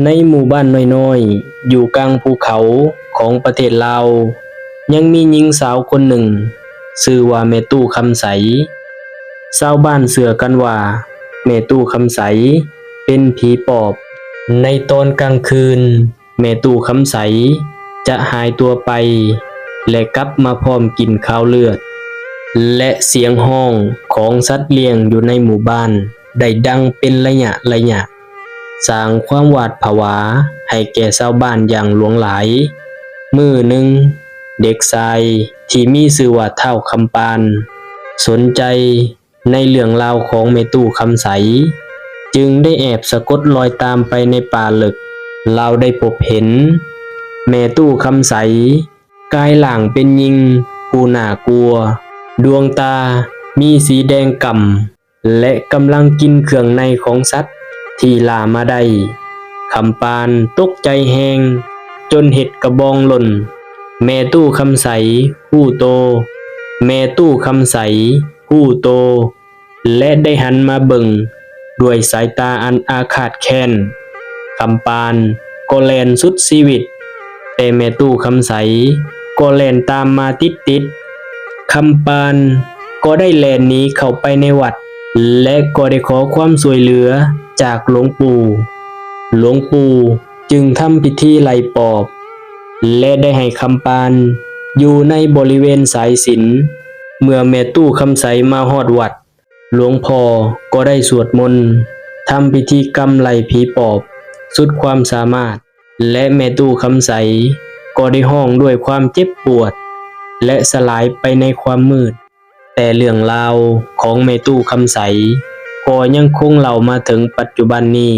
ໃນໝູ່ບ້ານນ້ອຍໆ ຢູ່ກາງພູເຂົາຂອງປະເທດລາວ, ຍັງມີຍິງສາວຄົນໜຶ່ງ ຊື່ວ່າແມ່ຕູ້ຄຳໃສ. ຊາວບ້ານເຊື່ອກັນວ່າ ແມ່ຕູ້ຄຳໃສເປັນຜີປອບ. ໃນຕອນກາງຄືນ, ແມ່ຕູ້ຄຳໃສຈະຫາຍຕົວໄປ ແລະ ກັບມາພ້ອມກິ່ນຄາວເລືອດ ແລະ ສຽງຮ້ອງຂອງສັດລ້ຽງຢູ່ໃນໝູ່ບ້ານ ໄດ້ດັງເປັນໄລຍະໄລຍະ, ສ້າງຄວາມຫວາດຜະວາໃຫ້ແກ່ຊາວບ້ານຢ່າງຫຼວງຫຼາຍ. ມື້ໜຶ່ງ, ເດັກຊາຍທີ່ມີຊື່ວ່າທ້າວຄຳປານ ສົນໃຈໃນເລື່ອງລາວຂອງແມ່ຕູ້ຄຳໃສ, ຈຶ່ງໄດ້ແອບສະກົດລອຍຕາມໄປໃນປ່າເລິກ. ລາວໄດ້ພົບເຫັນແມ່ຕູ້ຄຳໃສ ກາຍຮ່າງເປັນຍິງຜູ້ໜ້າກົວ, ດວງຕາມີສີແດງກ່ຳ ແລະ ກຳລັງກິນເຄື່ອງໃນຂອງສັດທີ່ລ່າມາໄດ້. ຄຳປານຕົກໃຈແຮງຈົນເຮັດກະບອງຫຼົ່ນ. ແມ່ຕູ້ຄຳໃສຮູ້ໂຕ, ແມ່ຕູ້ຄຳໃສຮູ້ໂຕ ແລະ ໄດ້ຫັນມາເບິ່ງດ້ວຍສາຍຕາອັນອາຄາດແຄ້ນ. ຄຳປານກໍແລ່ນສຸດຊີວິດ, ແຕ່ແມ່ຕູ້ຄຳໃສກໍແລ່ນຕາມມາຕິດໆ. ຄຳປານກໍໄດ້ແລ່ນໜີເຂົ້າໄປໃນວັດ ແລະ ກໍໄດ້ຂໍຄວາມຊ່ວຍເຫຼືອຈາກຫຼວງປູ່. ຫຼວງປູ່ຈຶ່ງທຳພິທີໄລ່ປອບ ແລະ ໄດ້ໃຫ້ຄຳປານຢູ່ໃນບໍລິເວນສາຍສິນ. ເມື່ອແມ່ຕູ້ຄຳໃສມາຮອດວັດ, ຫຼວງພໍ່ກໍໄດ້ສວດມົນ, ທຳພິທີກຳໄລ່ຜີປອບສຸດຄວາມສາມາດ ແລະ ແມ່ຕູ້ຄຳໃສກໍໄດ້ຮ້ອງດ້ວຍຄວາມເຈັບປວດ ແລະ ສະຫຼາຍໄປໃນຄວາມມືດ. ແຕ່ເລື່ອງລາວຂອງແມ່ຕູ້ຄຳໃສກໍຍັງຄົງເລົ່າມາເຖິງປັດຈຸບັນນີ້.